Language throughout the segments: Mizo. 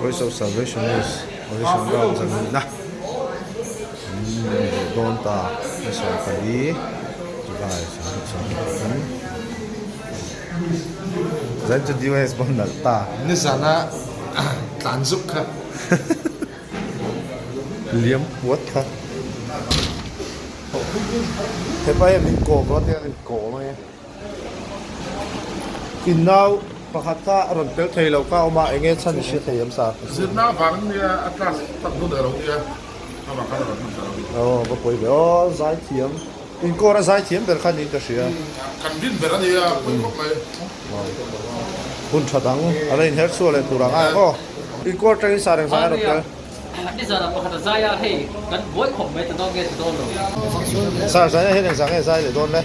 Voice of Salvation News Audition Round zanina an leh dawn ta ni 14 July 2023 Zain chu DYS pawh nalh ta. Nizana tlan zuk kha. Liam puat kha. Hepa hian min kawm rawh tia min kawm a nia. In nau pakhat kha a rawn tel thei lo kha a awm a, enge chhan i hria thei em sa? Zirna avang nia a class tak hnu leh lo nia, a vang khan a rawn hman ta lo. Aw va pawi ve aw, zaithiam, inkawr a zaithiam ber kha niin ka hria. Kan rin ber a nia, pawi khawp mai. Hun tha dang a la inher chhuah leh tur ang a aw. Inkawr tangin sa reng zai a rawn tel. Nizanah pakhat a zai a, hei kan buai khawp mai ta dawn nge ta dawn lo. Sir, zaina hian engzah nge zai leh dawn le?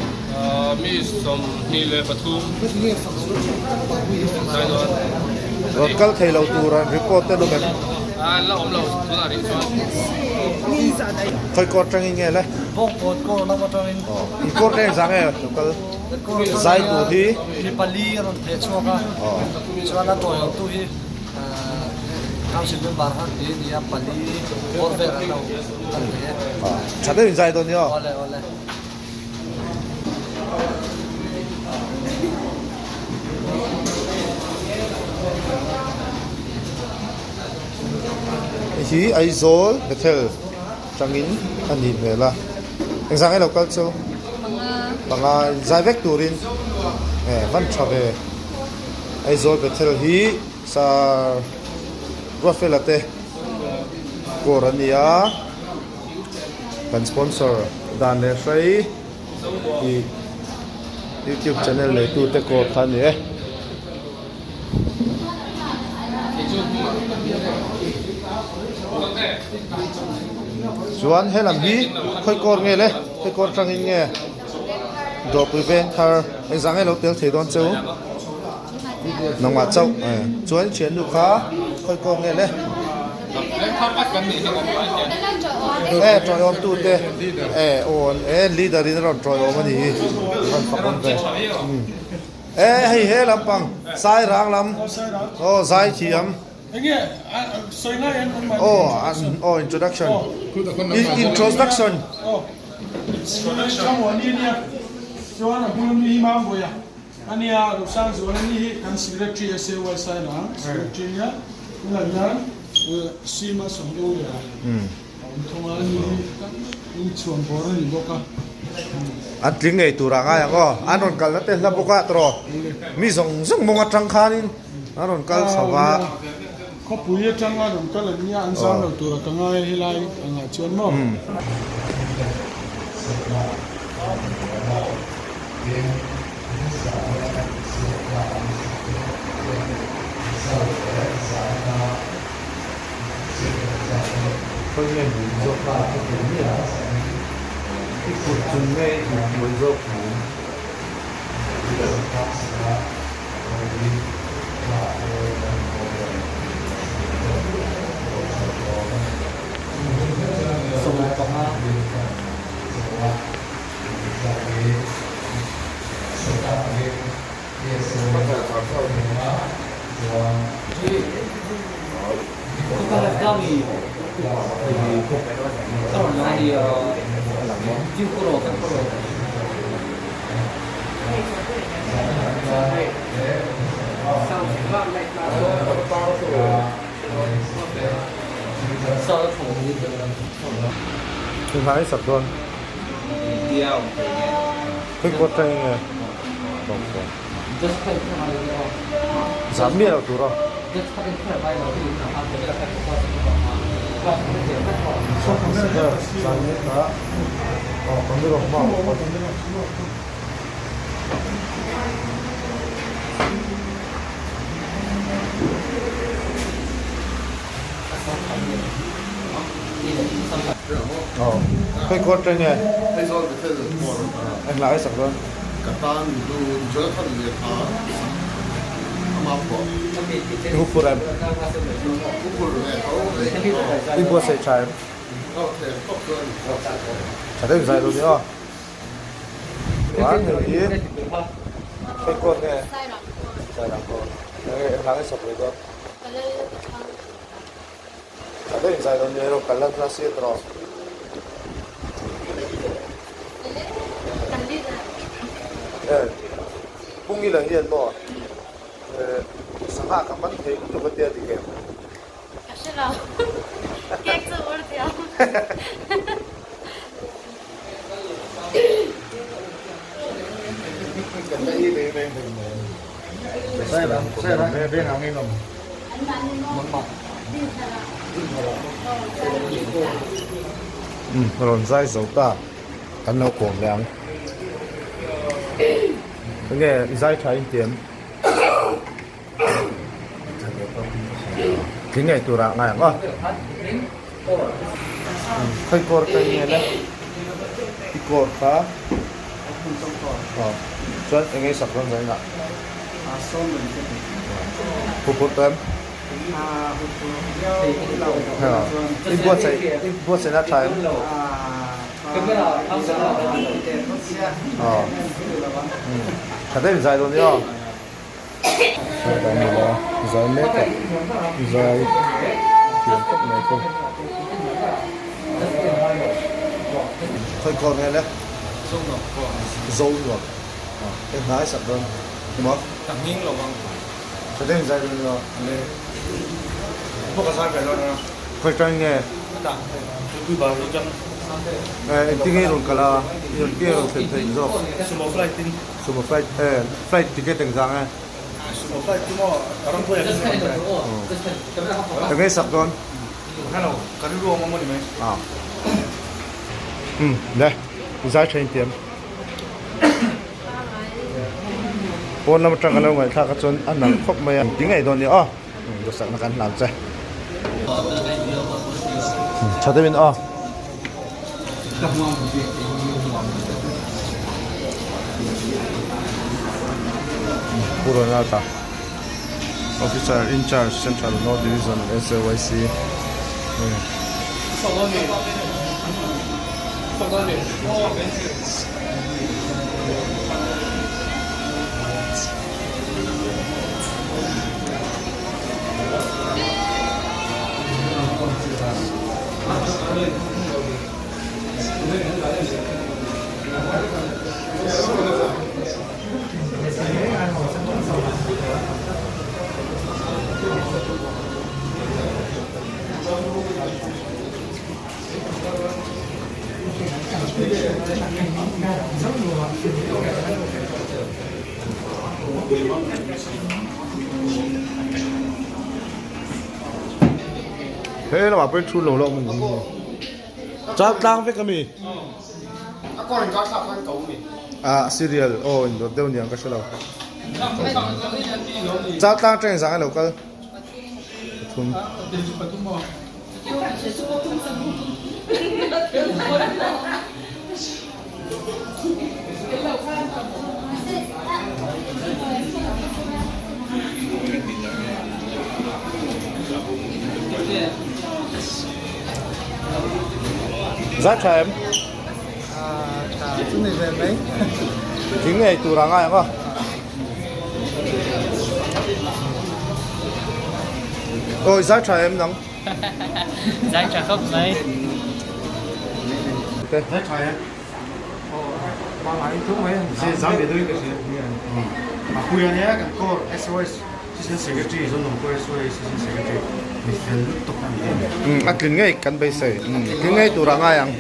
Mi 23 zai dawn. Rawn kal thei lo tur an report te lum em? An la awm lo tunah rih chuan. Khawi court tangin nge le? Bawngkawn court lam atangin. Aw, in court te engzah nge lo kal zai tur hi? Mi pali a rawn theh chhuak a, chuan a tawiawmtu hi. Council member han ti a nia pali bawr vel an lo kal ve e. Tha deuh in zai dawn ni aw. Awle awle. Hei hi Aizawl Bethel tangin a nih hmel a. Engzah nge lo kal chu? Panga. Panga zai vek turin e van tha ve. Aizawl Bethel hi Sir Ruatfela te kawr a ni a, kan sponsor dan leh hrei tih youtube channel neitu te kawr kha a ni e. Chuan helam hi khawi kawr nge le? Khawi kawr tangin nge? Dawrpui veng thar engzah nge lo tel thei dawn cheu? Nangmah chauh chuan thiannu kha khawi kawng nge le? E tawiawm tu te e aw e leader in a rawn tawiawm a ni hi rawn fak awm ve e hei he lampang sairang lam aw zaithiam aw aw introduction introduction. Ania Rosangzuala ni hi kan Secretary SAY Sairang Secretary nia tunah hian Sima Sawmdeuh a awm thung a, ani hi inchhuan bawr a ni bawk a. An tling ngei tur ah ngai ang aw, an rawn kalna te hla bawk a tawh mi zawng zawng mawng atang khanin an rawn kal chho a. Khawpui atanga rawn kal an nia an zam lo tur a ka ngai a helai angah chuan maw. Khawi nge hmui zawk kha a thei miah a, i kut chung nge i kut hmui zawk hmui. Thinghnai sak dawn. Khawi tang nge Zam miah lo tur a. Zan mek a aw camera hma ah pawh. Aw khawi kawt reng nge? Aizawl Bethel Hall. Englah ai sak dawn? Ka tan lu Jonathan lehkha sak ama phuah. I hu phur em? Hu phur ve tho mai. I buatsaih tha em? Aw thei khawp chuan. Tha deuh zai lo ni aw. Chuan hei hi khawi kawt nge? Sairang kawt. Eng hla nge sak leh dawn? Ka lo inzai dawn nia erawh ka la hla si a tawh. Pung ila hian maw sangha ka man thei lutuk a tia dik em? Ka hre lo. Cake chu ur thiam. Rawn zai zo ta kan lo kawm leh ang enge i zai tha in tiam tling ngei turah ngai ang aw khawi kawr ka nge le i kawr kha chuan enge i sak dawn zai ngah huphurh tawh em i buatsaih i buatsaihna a tha em tha deuhin zai dawn nia. Zai mek a zai thiam khawp mai chu. Khawi kawr nge le? Zo nuam. Eng hnai sak dawn emaw? Ka hming lo ang. Tha deuhin zai dawn emaw? Le. Pawh ka zai ve dawn a. Khawi tang nge? Tui bar hi tang. Engtin nge i rawn kal a? I rawn ke rawn thlen theih zawk? Sumo flight in. Sumo flight eh flight ticket engzah nge? Sumo flight chu maw Rampuia hi chu Ka ngei sak dawn. Hello, ka rilru awm awm a ni mai. Ah. Um, le, i zai tha in tiam. Pawn lam atang ka lo ngaihthlak a chuan a nalh khawp mai a. Ti ngei dawn nia aw. Duhsakna kan hlan che. Tha deuhin aw. Pu Ronaldo Officer in charge Central North Division SAYC. He lamah pawhin thu lo lawk a ni chal tlang vek a mi ah cereal aw in dawt deuh niang ka hre lo chal tlang atangin zang a lo kal pathum. Zai tha em? Tha chu ni ve mai. Thing ngei tur a ngai ang aw. Awi zai tha em nang? Zai tha khawp mai. Zai tha em? A tlin ngei kan beisei tlin ngei tur a ngai ang.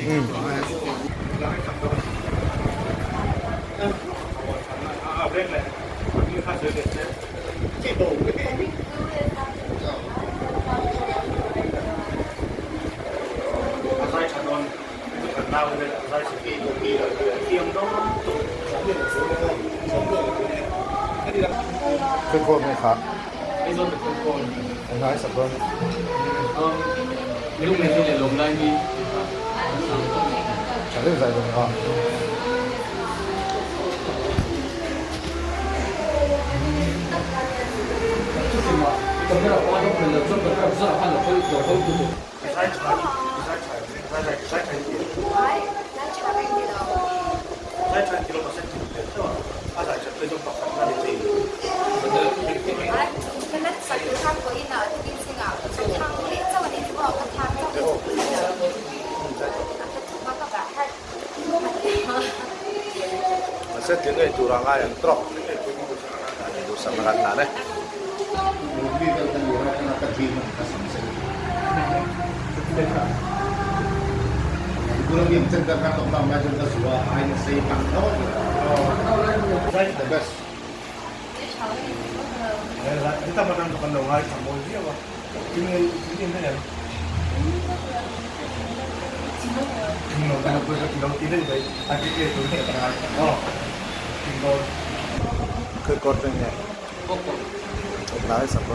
Khawikhaw nge kha? Eng ai sak dawn? Tha deuh zai dawn kha. ngei tura ngai ang tawk. Duhsakna kan hlan e. Khoi kawr te nge lai sak a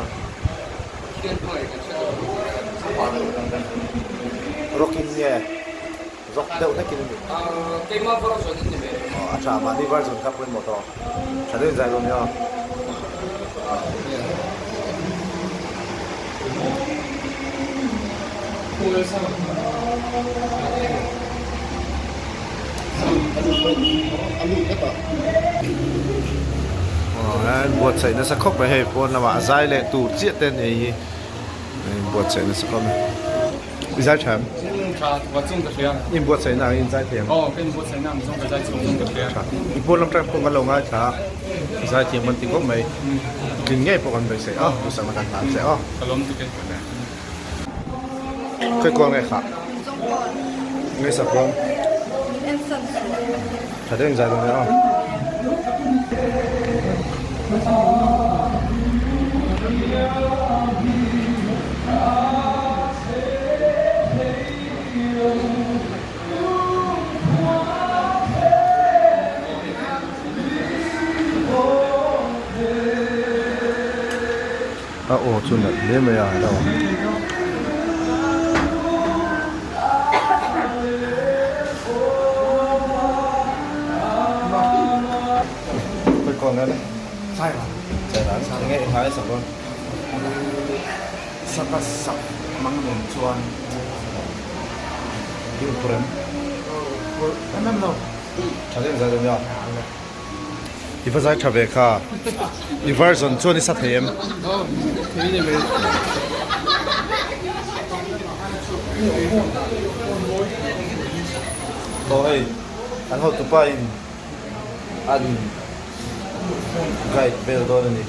rock in nge rock deuh hlekin a ni a tha mahni version kha pawimawh tawh tha deuhin zai dawn nia. Buatsaih nasa khawp mai hei pawn lamah a zai leh tur chiah te an ei hi a inbuatsaih nasa khawp mai i zai tha em? I inbuatsaih na ang i inzai thei ang tha i pawn lam tang pawh kan lo ngaithla a i zai thiam kan ti khawp mai tlin ngei pawh kan beisei a duhsakna kan hlan che a. Khoi kual nge khah? Nge sak dawn? Tha deuh in zai dawn nia aw. A aw chu nalh hle mai a hello. Khawi kawn nge le? Chairan. Chairan enge i ngai sak dawn? Saka sak mang nen chuan. I upur em? Upur em em lo. Tha deuh zai dawn nia. I va zai tha ve kha. I version chuan i sa thei em? Aw hei an hotupa in an guide vel dawn a ni.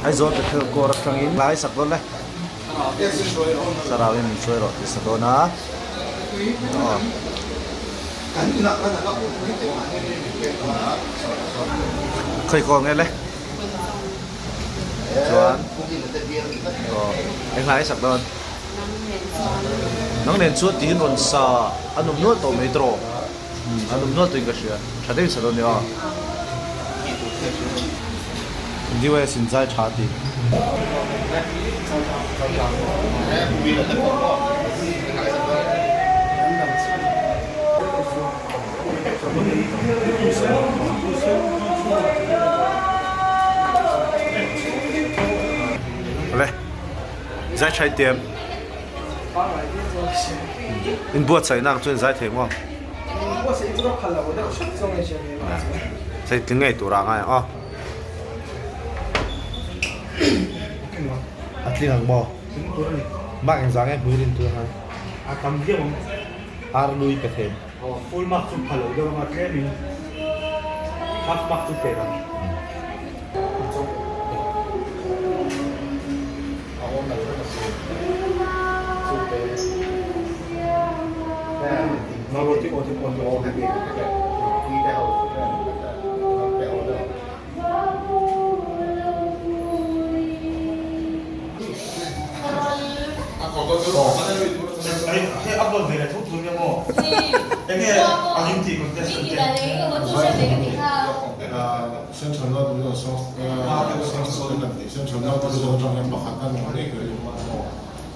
Aizawl Bethel kawr atangin lai sak dawn le thlarau in min hruai rawh tih sa dawn a aw. Khawi kawl nge le. Chuan aw eng hlai sak dawn nang nen chuan tiin rawn sa a nawm nual tawh mai tawh a nawm nual tawhin ka hria tha deuhin sa dawn nia aw DYS in zai tha a ti. Le zai thai tiam in buatsaih nak chuan zai thei maw zai tling ngei tur ah ngai ang aw a tling ang maw mark engzah nge hmui rin tur ang ar lui pe thei. Full mark chu pha lo deuh anga tlemin half mark chu pek ang.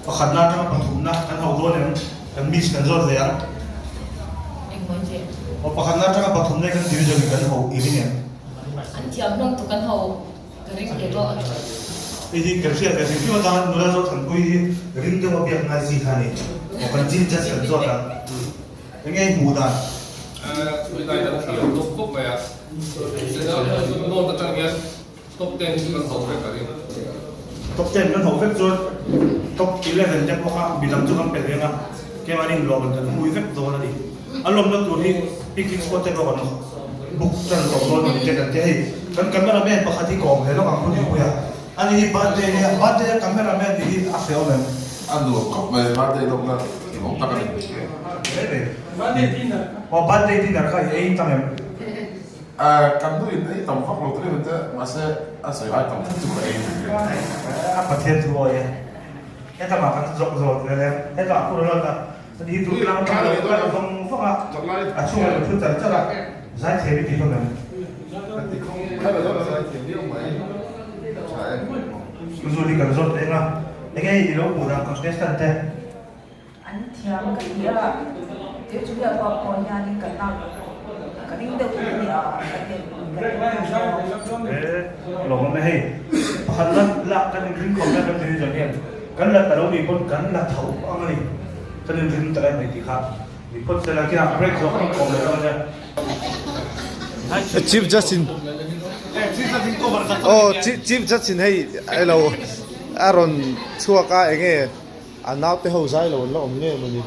Pakhatna atanga pathumna kan hauh dawn em? Kan miss kan zawt leh ang. Aw pakhatna atanga pathumna hi kan division in kan hauh i ring em? An thiam hlawm tuk an ho ka ring ve bawk. Hei hi kan hriat ve hrim hrim atan nula zawt han pui hi ring deuh a biak ngai chi kha a ni. Aw kan chin just kan zawt ang. Enge i hmuh dan? Chumi lai dan thiam tawp khawp mai a. Note atang hian top ten chu kan hauh vek ka ring. Top ten kan hauh vek chuan top 11 te pawh kha midang chu kan pe reng a, keimahni inlawm kan hui vek dawn a ni. A lawmna tur hi picnic spot te pawh kan book tan tawh dawn a ni te kan ti a hei. Kan camera man pakhat hi ka awm ve lawk ang hun inpuia ani hi birthday nia birthday a camera man nih hi a hreh awm em? A nuam khawp mai birthday lawmna nuam tak a ni. Birthday dinner aw birthday dinner kha i ei tam em? Kan nu in ei tam vak lo ta rim te mahse a sawi ai tam thut chu ka ei ve. A Pathian chu awi e. Hetah mah kan zawk zawt ve le. Hetah a phur a lawt a. Ni tur tlang tang lo kal vawng vawng a, a chhungah lo thu char char a, zaithiam i ti hlawm em? Chu chu hi kan zawt leh eng a, enge i lo hmuh dan contestant te? An thiam ka ti a, teh chu hian pawh pawh hianin kan lak ka ring deuh a ni a, ka ti ka ti E, lawmawm e hei, pakhat la lak kan inring khawp hian kan ti hian Kan la ta lo nih pawn kan la tho ang a ni. Kan inring ta em mai tih kha ni phawt se la khian break zawk kan kawm leh dawn nia. Chief Judge in aw Chief Judge in hei elo a rawn chhuak a enge a naute ho zai lo an la awm nge mawni.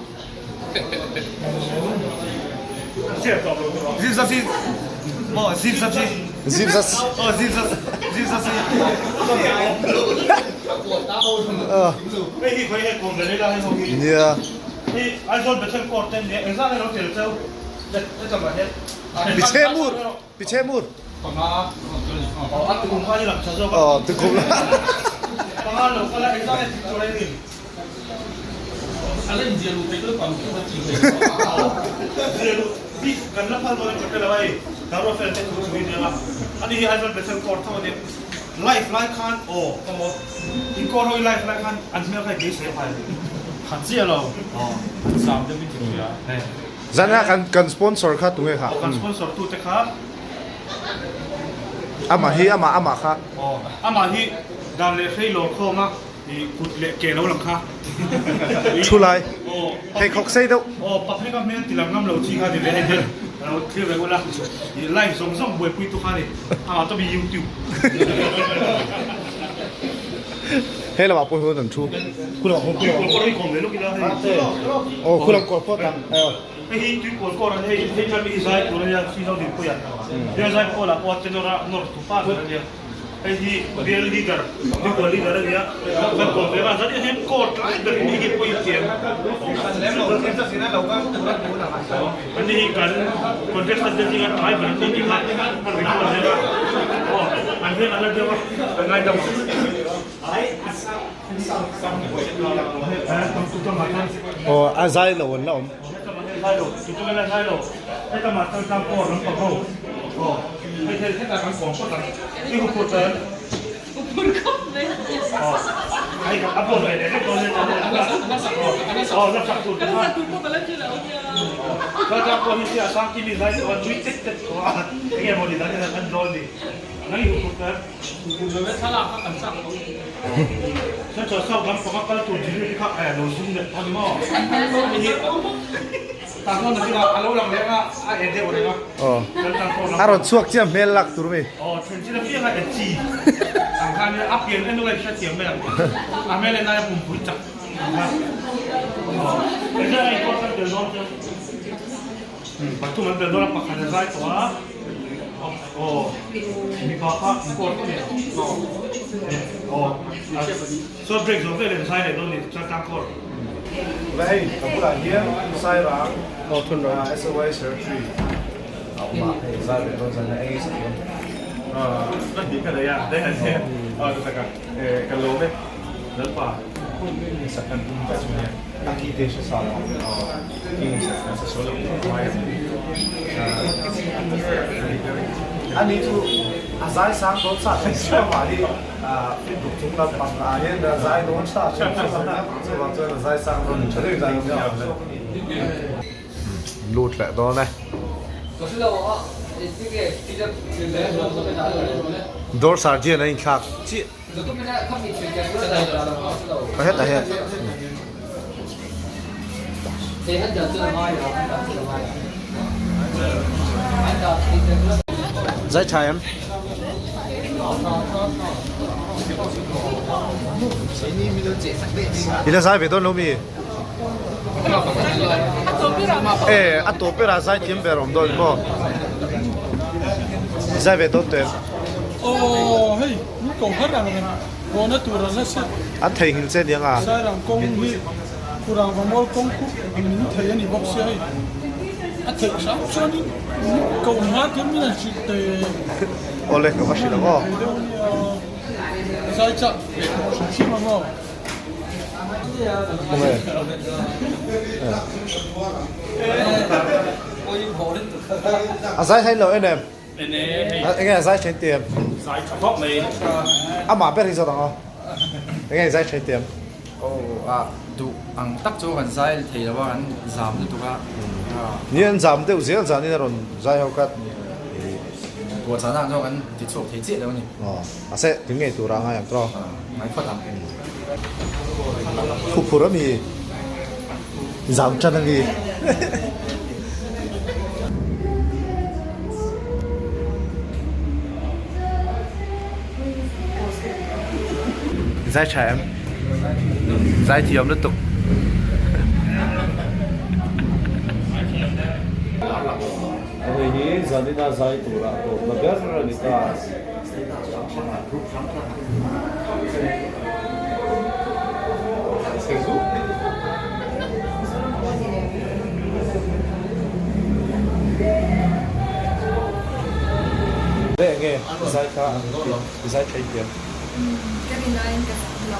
Zip zat Nia. Piche mur piche mur. Aw tukum la. Zana kan kan sponsor kha tunge kha. Kan sponsor tu te kha. Amah hi amah amah kha. Amah hi dan leh hrei lawr khawm a. I kut leh ke lo lang kha. Thu lai. Pheikhawk sei deuh. Aw public a hmel ti lang ngam lo chi kha ni ve hei hian a lo thlir ve ula. I live zawng zawng buaipui tu kha ni. Amah tawp i youtube. Hei lamah pawh hian an thu. Khulam kawr kawr hi kawm ve lawk ila hei. Aw khulam kawr pawh tam. Hei hi tui kawl kawr a ni hei hei chuan mi hi zai tur a nia Sino Dinpuia. Bial zai pawh lah pawh a tenor a nawr tu pa ber a nia. Hei hi bial leader, Bible leader a ni a, kan kawm ve a, zan hian court lai ber in hei hi pawh i thiam. Ani hi kan contestant te zinga tlai ber an ni tih kha an report zel a, aw an veng an la deuh a, kan ngaidam ang. Aw a zai lo an la awm. Zai lo, tutum ila zai lo, heta mah chuan tlang pawh ram pang ho. Aw, hei hei hetah kan kawm phawt ang, i hu phur chuan. Phur khawp mai. Aw, hei a pawh ve leh vek dawn nia chuan aw, la sak tur te kha. Kan sak tur pawh ka la hre lo nia. Chuan tlang pawh hi sia sang kimi zai tawh a nui tet tet tawh a, enge maw ni dan hian an zawl ni. Nang i hu phur chuan. Thlalak kha kan chak tho. Chuan chuan south lam panga kal tur delivery kha a lo zoom leh tho ni maw? Tah chuan nakin a lo lang leh anga a e deuh reng a. Chuan tang pawh A rawn chhuak chiah hmel lak tur mi. Aw then chin apiang a e chi ang khan a pian en nula i hrethiam mai ang. A hmel en aia pumpui chak ang khan. Aw engzah nge pawh kan tel dawn chuan pathum an tel dawn a pakhat a zai tawh a. Aw mipa kha court a ni aw chuan break zawh vel in zai leh dawn ni chuan tlang court. Tuna hei ka bulah hian Sairang SOI Secretary a awm a, hei zai leh dawn zan eng eng dawn. Ka tih ka nei a, dai han che aw ta taka ka lawm e Lalpa sak kan tum ta chu nia. A ki te hre sa lo king sa sual lo mai ani chu a zai sang dawn sa thei sia mah hi Facebook chung lam pang ah hian a zai dawn sa thei chuvang chuan a zai sang dawn tha deuh zai dawn lut leh dawn e. Door sergeant a inthlak chiah. Ka hetah hian. Zai tha em? I la zai ve dawn lo mi? E a tawp berah zai thiam ber awm dawn maw? Zai ve dawn teh em? Aw hei min ko har ang reng kawna tur an la set. An theihnghilh che aniang a. Sairang kawng hi Khurang Vamawl kawng khu min thei a ni bawk sia hei. A theih hram chuanin min ko hma tir min han hrilh teh. Awle ka va hrilh ang aw. Thei deuh ania. Zai chah ve tawh hrim hrim ang aw. Khawnge? A zai hlai lo en em? Enge a zai then ti em? Zai tha khawp mai. Amah ber hi zawt ang aw. Enge zai then ti em? Aw a duh ang tak chu kan zai thei lo a, kan zam lutuk a. Ni an zam deuh zel zanin a rawn zai ho khat. Puahchahna ang chuan kan ti chhuak thei chiah lo a ni. Aw a se tui ngei tura a ngai ang tawh. Ngai phawt ang. Thuphur a mi zam tan a ni. Zai tha em? Zai thiam lutuk. Hei hi zanina zai tura tawpna ber a ni ta. Enge nge zai kha i zai tha in Ka rinaiin ka zam lo.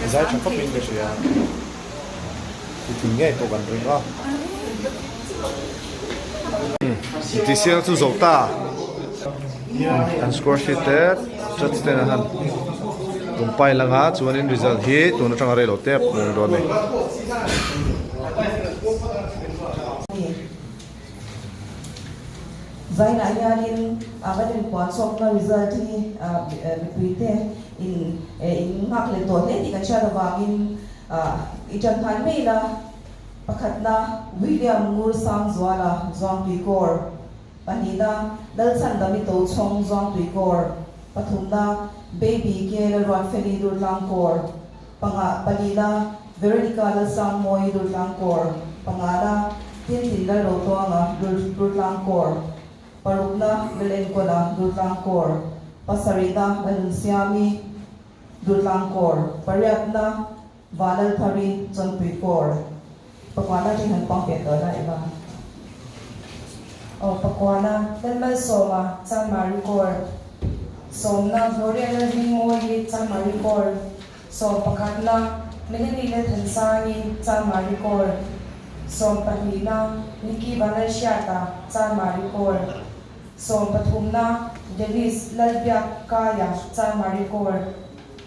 I zai tha khawpin ka hria. I tling ngei pawh kan ring a. Tisial chu zo ta. An score sheet te judge ten an han compile anga chuanin result hi tun atanga rei lo tep hmuh dawn a ni. Zainah hianin a kan inpuan chhuakna result hi mipuite in in nghak leh tawh hle tih kan hriat avangin i tan nghal mai ila. Pakhatna, William Ngur Sangzuala, Zuangtuikawr. Pahnihna, Lalchhandami Tochhawng, Zuangtuikawr. Pathumna, Baby Ke Lalruatfeli, Durtlangkawr. Panga, Palina, Veronica Lalsangmawi, Durtlangkawr. Pangana, Tintin Lalrotuanga, Durtlangkawr. Parukna, Lalenkawla, Durtlangkawr. Pasarihna, Lalnunsiami, Durtlangkawr. Pariatna, Vanlalthari Chawnpui Kaur, Pakuana atangin han pang ve tawh la Eva. Aw Pakuana, Lalmalsawma, Chanmari Kaur, Sawmna, Gloria Lalhmingmawii, Chanmari Kaur, Sawm pakhatna, Melanie Lalthansangi, Chanmari Kaur, Sawm pahnihna, Nikki Vanlalhriata, Chanmari Kaur, Sawm pathumna, Dennis Lalbiak Kaia, Chanmari Kaur.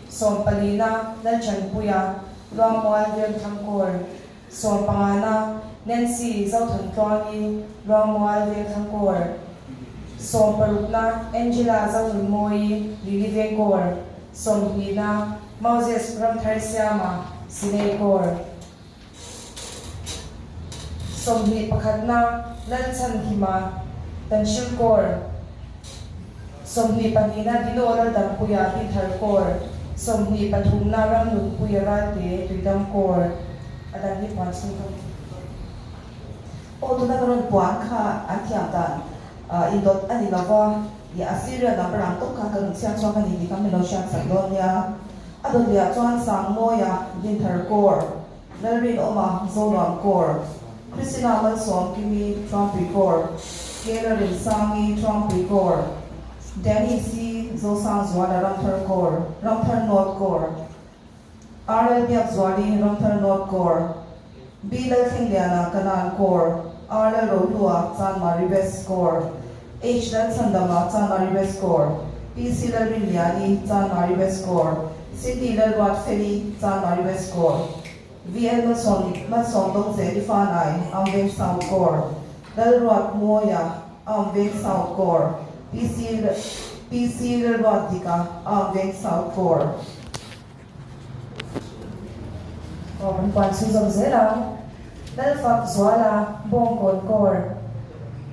Sawmpalina, Lalchanpuia, Luangmual Vengthangkawl, Sawmpangana, Nancy Zothantluangi, Luangmual Vengthangkawl, Sawmparukna, Angela Zonunmawii, Lily Vengkawl, Sawmhnihna, Moses Ramtharsiama, Sinei Kawl, 20 pakhatna, Lalchhanhima, Tanhril Kawl, 22na, Dino Laldampuia, Dinthar Kawl, 23na, Ramnunpuia Ralte, Tuidam Kawl, a dang hi puan chhung ka Aw tuna ka rawn puan kha an thiam dan indawt a ni lova, i a serial number ang tawk khan ka rawn chhiar chhuak a ni tih kha min lo hriat sak dawn nia. A dawtliah chuan Sangmawia, Dinthar Kaur, Lalrinawma, Zonuam Kaur, Christina Malsawmkimi, Trumpui Kaur, Kela Rinsangi, Trumpui Kaur, Danny C, Zosangzuala, Ramthar Kaur, Ramthar North Kaur, RL Biakzuali, Ramthar North Kaur, B Lalthlengliana, Kanan Kaur, R Lalrohlua, Chanmari West Kaur, H Lalchhandama, Chanmari West Kaur, PC Lalrinliani, Chanmari West Kaur, Cindy Lalruatfeli, Chanmari West Kaur, VL Malsawm Malsawm Dawngzeli Fanai, Amveng South Kaur, Lalruatmawia, Amveng South Kaur, PC PC Lalruatdika, Amveng South Kaur. Aw kan puan chhunzawm zel ang. Lalfak Zuala, Bawngkawn Kaur,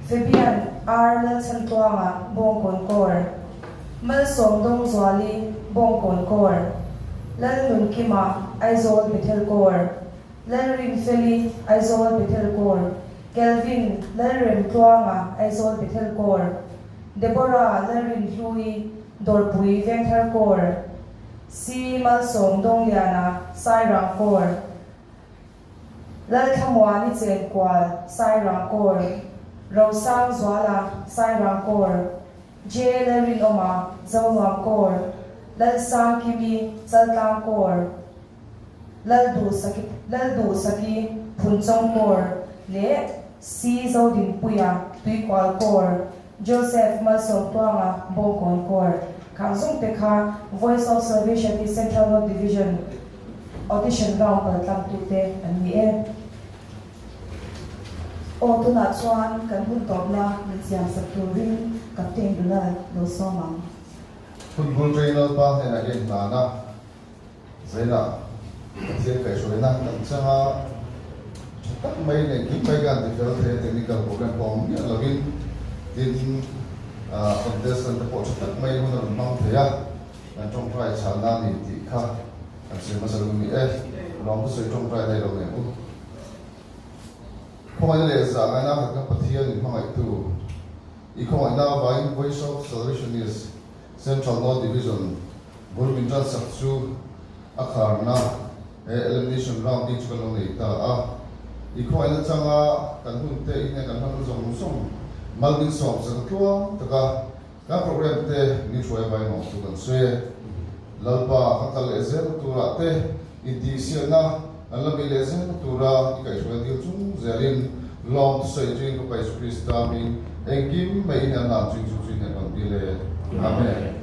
Fabian. R Lalchhantluanga, Bawngkawn Corps, Malsawm Dawngzuali, Bawngkawn Corps, Lalnunkima, Aizawl Bethel Corps, Lalrinfeli, Aizawl Bethel Corps, Kelvin Lalremtluanga, Aizawl Bethel Corps, Deborah Lalrinhlui, Dawrpui Vengthar Corps, C Malsawm Dawngliana, Sairang Corps, Lalthlamuani Chenkual, Sairang Corps, Rosang Zuala, Sairang Corps, J Lalrinawma, Zonuam Corps, Lalsang Kimi, Chaltlang Corps, Lalduhsaki Lalduhsaki Phunchawng Corps leh C Zodinpuia Tuikual Corps, Joseph Malsawmtuanga Bawngkawn Corps khang zung te kha Voice of Salvation hi Central North Division Audition round kal tlang tute an ni e. Aw tunah chuan kan hun tawpna min siam sak turin Captain Donald lo sawm ang. Football trainer pa hnenah hian hna na Zainah Pathian kaihhruaina kan chang a, tha tak mai leh engkim mai khan ti fel thei a, technical problem pawh awm miah lovin tin contestant te pawh tha tak mai hun a rawn hmang thei a, kan tawngtai chhanna a ni tih kha kan sawi hmasa lo ni e, lawm thusawi tawngtai na i lo nei ang u. Khawngaihna leh zah ngaina khat kan Pathian in hmangaihtu i khawngaihna avangin Voice of Salvationist Central North Division Bul min tan sak chu a kharna he elimination round bik chu kan lo nei ta a. I khawngaihna changa kan hun te i hnen kan hman zawng zawng mal min sawm sak a tluang tak a, kan program te min hruai avangin awm chu kan sawi e. Lalpa kan kal leh zelna turah te intihsiahna kan la mi leh zelna tura i kaihhruai dil chung zelin lawm thusawi chungin Fapa Jesuh Krista hming engkim mai i hnen nan chungin chu chu i hnen rawn dil e. Amen.